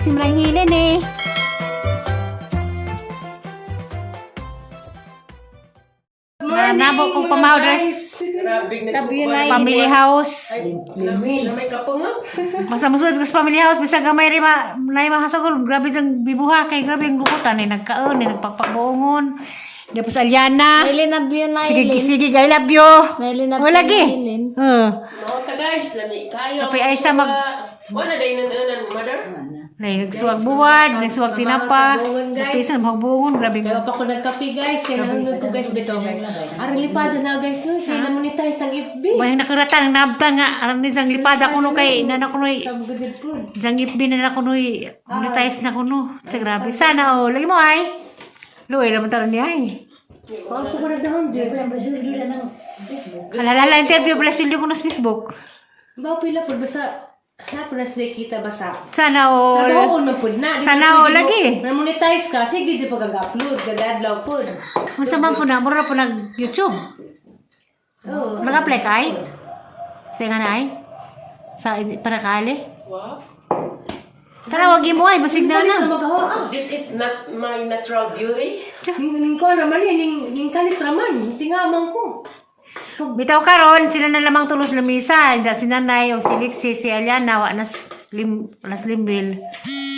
Simrang hilin eh. Nabo kong pamawdres. Family house. May kapungag. Basta musulod ko sa family house, bisag gamay rin ma, nay mahasagol, grabe diyang bibuha kay grabe ang gukutan, eh, nagkaon, eh, nagpakpakbuongon. Di pa sa Aliana. Nailin na biyo na Sige, sige, I love you. Nailin na Wala lagi. Nailin. Oo. Mga guys, lami kayo. Kapay ay sa Wala na inan-inan, mother. Nay, nagsuwag buwad, nagsuwag tinapa. Nagpisan, magbuongon, grabe. Kaya pa ko nagkape, guys, kaya nanonood ko, guys, bitaw, guys. Aron lipada na, guys, no, kaya na monetize ang FB. Bayang nakaratan, ang nabta nga, aram ni sang lipada kuno kay, nana kuno, Good po. Diyan ipbi na na kuno, monetize na kuno. Sa grabe. Sana, oh, lagi mo ay. Luwi naman taron niya ay. Pag ko para dahon jud. Alalala, interview pala silyo ko sa Facebook. Ba pila pud basta na pud na sila kita basta. Sana all. Trabaho na pud na. Di Sana na all pwede mo- lagi. Na monetize ka, sige jud pag upload gagadlaw pud. Unsa man po na, mura po nag YouTube. Oo. Nag-apply ka ay? Sa nga na ay? Sa para kaali? Wow. Tara, wag mo ay, basig na na. Magawa ah. This is not my natural beauty. Ning ning ko naman eh, ning ning kalit raman, tingamang ko. Bitaw karon sila na lamang tulos lamisa. Diyan si Nanay o si Lixie, si Aliana, wa nas lim, nas limbil.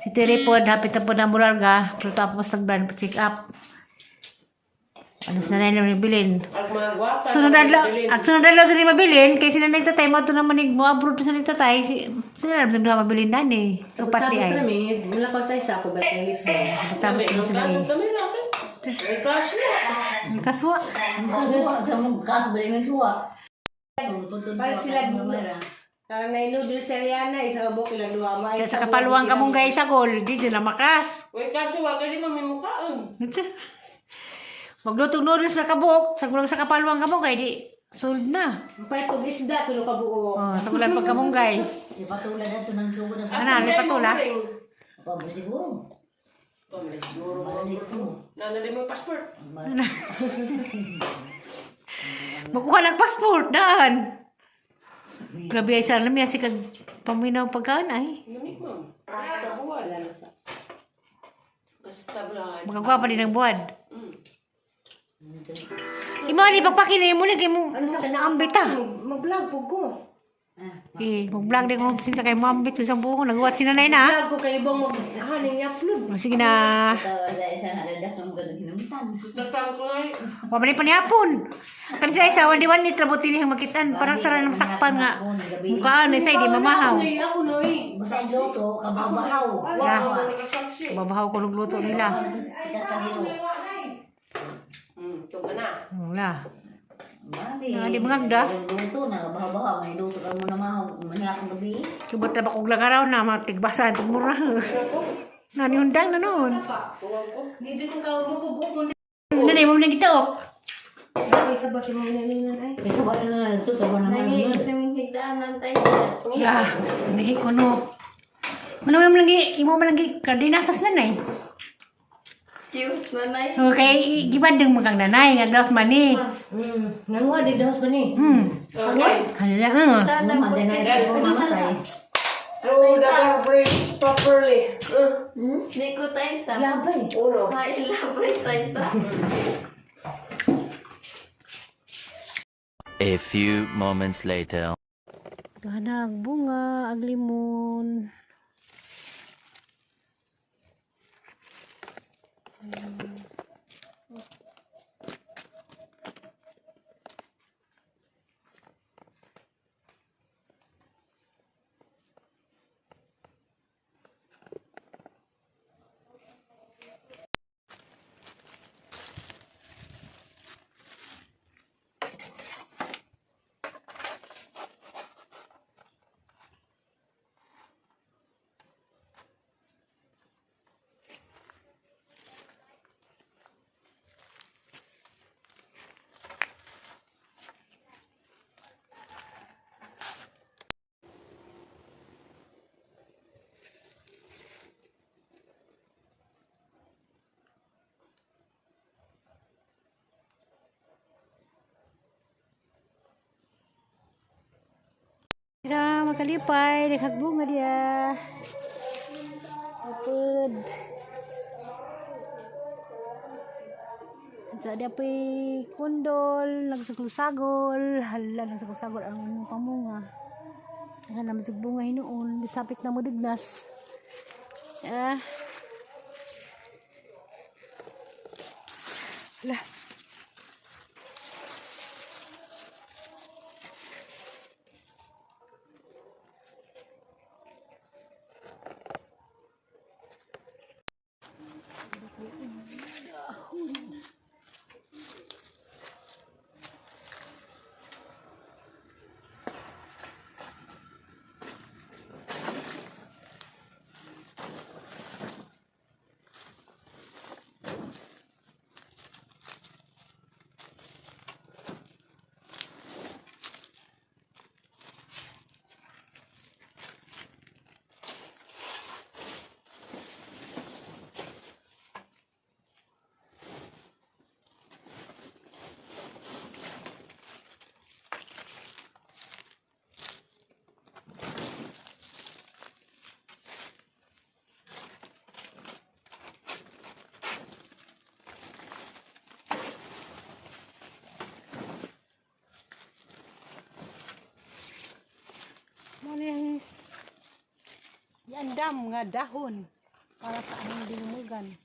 Si Tere po, hapit na po na murarga. Pero tapos nagban pa check up. Ano si Nanay lang mabilin. Ang mga gwapa. Sunod adlaw, at sunod adlaw sila mabilin, kay sila nagtatay, mo ito naman mo abroad sa nagtatay, sila naman duha mabilin na ni. Kapat ni Sabot ay. rami, wala ko sa isa ko ba Felix. Sabot mo sila eh. Kami lang. May cash na. May Kaswa. Balik sila Karang na noodles sa Rihanna, isa ka buok ilang duha ma. Kaya sa kapaluan ka mong gay sa gol, di sila makas. May cash wa ka di mamimukaan. Maglutong noodles sa kabuk, sa gulang sa kapaluan ka mong gay, di sold na. Pait og isda tulo ka buok. Oh, sa gulang pagkamunggay. Ipatula na ito ng sugo na Ano, may patula? Pablo siguro. Pamilay siguro. Paralis ko. Nanali mo yung passport. Makuha lang passport, daan. Grabe ay sa alam niya, si kag paminaw pagkaan ay. Lamig, ma'am. Kabuwal. Basta blood. Magagawa pa din ang buwan. Imo ni pagpakina mo lagi mo. Ano sa Ambit ah. Mag-vlog pug ko. Eh, mag-vlog din ko sinsa kay mo ambit sa buong nagwat si nanay na. Vlog ko kay ibang mag haning upload. Oh, sige na. Ito, sa isang haladak ng ganun hinamtan. Nasaan ko nga eh. Wa man pa nihapon. Kan sa isa wandi wandi trabot ini ang makitan parang sara ng sakpan nga. Mukhaan ni say di mamahaw. Ako noy, ako noy. Basta ang luto, kababahaw. Yeah. Nakasaksi. Babahaw ko ng luto nila. Itas ka hilo. Tuga na. Wala. Mali. Ah, di mangagda. Luto na, kababahaw. May luto ka muna mahaw. Manihapon gabi. Kubot na bakog lang araw na matigbasa mura. Nani undang na noon. Tuwag ko. Di jud ko ka mo mo. Nanay mo nang gitaok. Ay sa ba si mo ninan ay. Kaysa wala na ito, sa wala naman. Ya, nihi ko no. Ano man lagi, imo man lagi kardinasas nanay. Cute, nanay. Okay, gibandeng mo kang nanay nga daos mani. Nangwa di dahos ba ni? Okay. Hala ah. Sana Ano, po. man, na siguro mamatay. Throw the garbage properly. Di ko tayo sa. Labay. Uno. Ay, labay tayo sa. A few moments later. Ganag bunga ag limon. Tira makalipay, naghagbunga diya. Upod. Sa di apoy kundol, nagsugol-sagol, hala nagsugol-sagol ang pamunga. Nga naman sa bunga hinuon, bisapit na mo dignas. Ah. Hala. Manis. Yandam nga dahon para sa among dinumugan.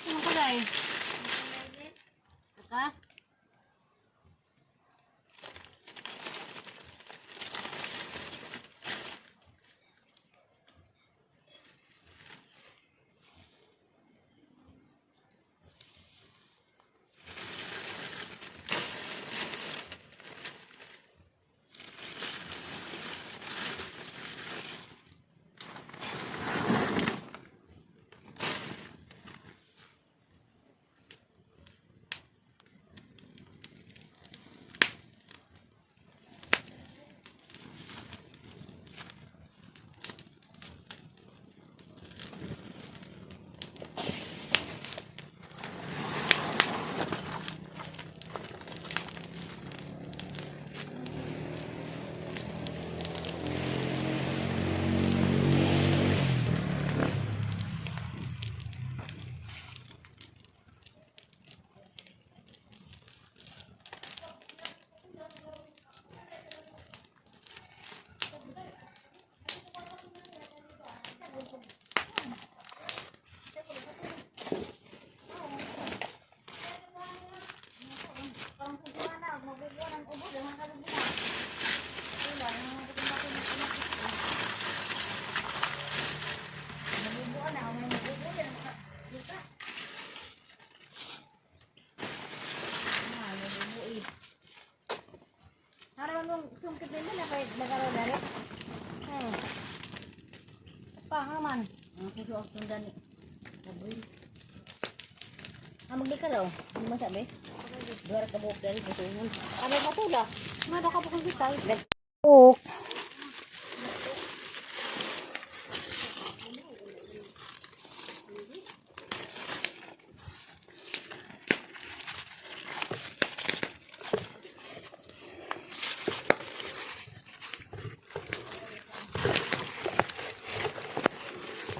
Ano ka dai? Ka? Haraman mong sungkit nila na kay nagaro dali. Pahaman. Ang puso ang tunda ni. Aboy. Ah, magdi ka raw. Hindi mo sabi? Duha ra ka buok dali puso. Ano ka tula? Mado ka pa kung kita. Ok.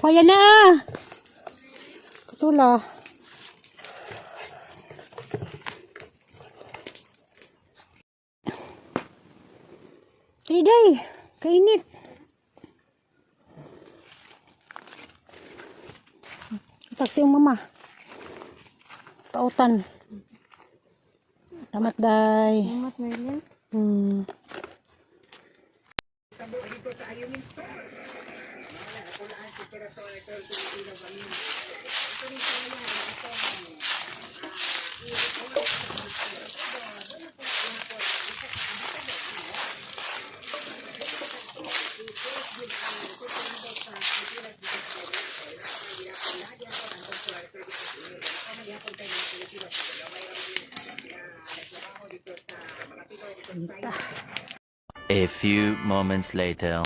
Kaya na ah. Katula. Day, kainit. Taksi yung mama. Pautan. Tamat day. Salamat, Merlin. A few moments later.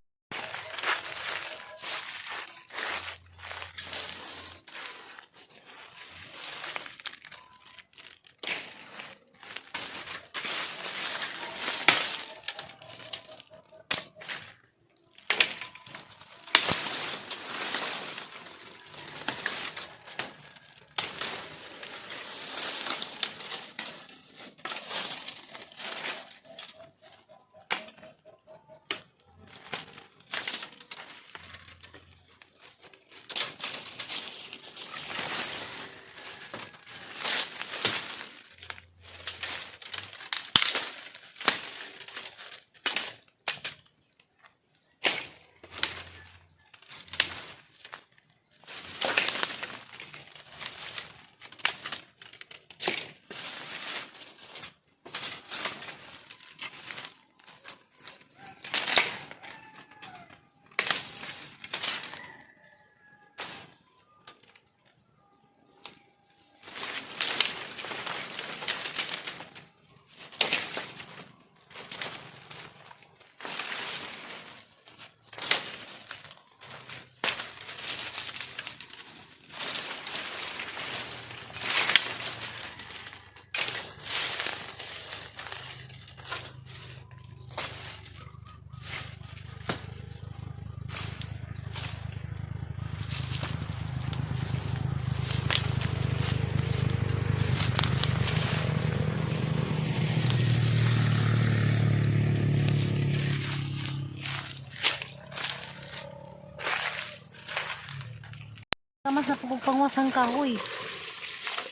Kamas na pagpangwas ang kahoy.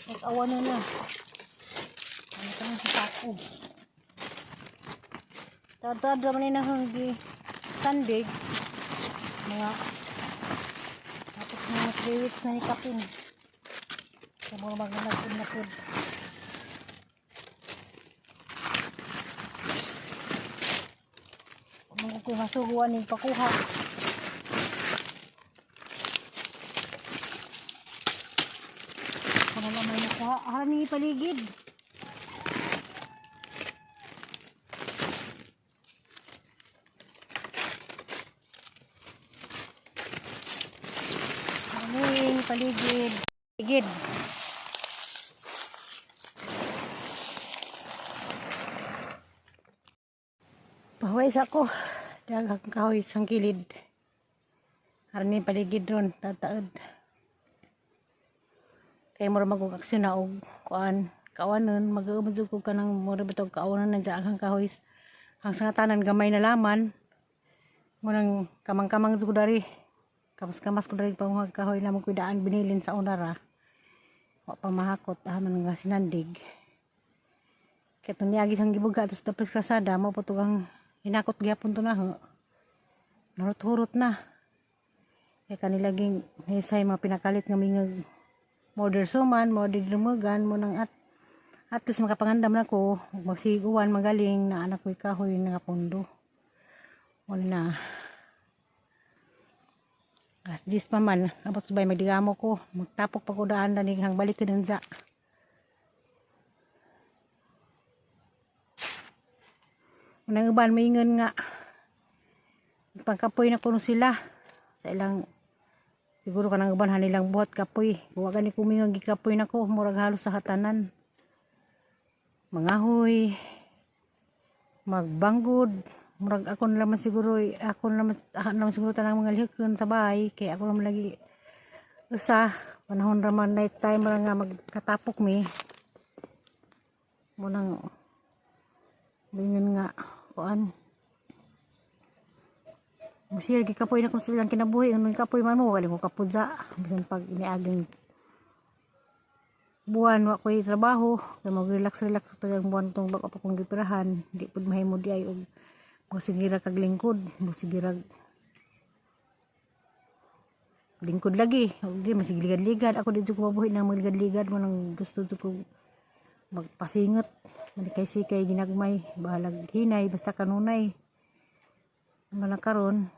Nag-awa na na. Ano ka sa sako. Taad-taad naman na hanggi sandig. Mga tapos mga 3 weeks na hikapin. Kaya mga magnanagod na po. Mga ko masuguan yung pakuha. Ano naman nakuha? Ah, ni paligid. Ano paligid? Paligid. Pahuway sa ako. Daghang kahoy sang kilid. Arni paligid ron, tataod. Kay mura mag aksyon na og kuan kawanon mag-uubod jud ko kanang mura bitog kawanon nandiyan ang kahoy ang sangatanan gamay na laman munang kamang-kamang jud ko dari kamas-kamas ko dari panguhag kahoy na magkuidaan binilin sa una ra wa pa mahakot ah man nga sinandig kay tuniagi sang gibuga atos tapos krasada mao po ang hinakot gyapon to na ho nurot-hurot na kay kanila ging hisay mga pinakalit nga mingag order suman, mo order lumugan, mo nang at least makapangandam na ko, ug magsiguan magaling na anak ko'y kahoy nga pundo. Wala na. As dis pa man, abot sabay magdigamo ko, magtapok pa ko daan danig hang balik ko dun sa. Unang uban maingon nga pangkapoy na kuno sila sa ilang. Siguro kanang uban hanilang buhat kapoy. Wa gani kumingang gikapoy nako, murag halos sa hatanan. Mangahoy, magbanggod, murag ako na naman siguro, ako na naman siguro tanang mga lihokon sa bahay, kay ako naman lagi usa panahon raman night time ra nga magkatapok mi. Munang bingon nga kuan. Musir gikapoy na kung silang kinabuhi ang kapoy man mo wala ko kapudza bisan pag iniaging buwan wa ko'y trabaho kay mag relax relax to ang buwan tong bag pa kong gipirahan di pud mahimo di ay og Musigira kag lingkod, musigira lingkod lagi. Okay, masigligad-ligad. Ako dito ko mabuhi na magligad-ligad mo nang gusto jud ko magpasingot. Manikay-sikay ginagmay, bahalag hinay basta kanunay. Mga karon.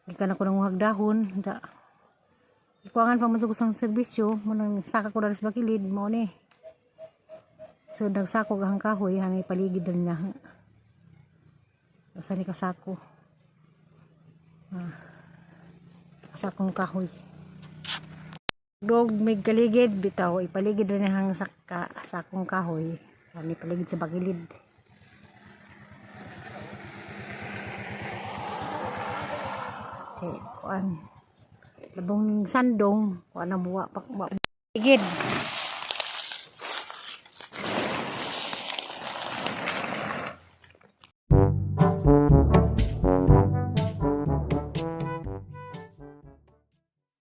Gikan ako nang dahon, da. Ikuangan pa man sa kusang serbisyo, mo nang saka ko dali sa bakilid mao ni. So nagsako gahang kahoy hanay paligid din na. Asa ni kasako. Ah. Kasakong kahoy. Dog may galigid bitaw ipaligid din hang saka sakong kahoy. Ani paligid sa bakilid. Okay, kuan. Labong sandong, kuan na buwa pa paligid.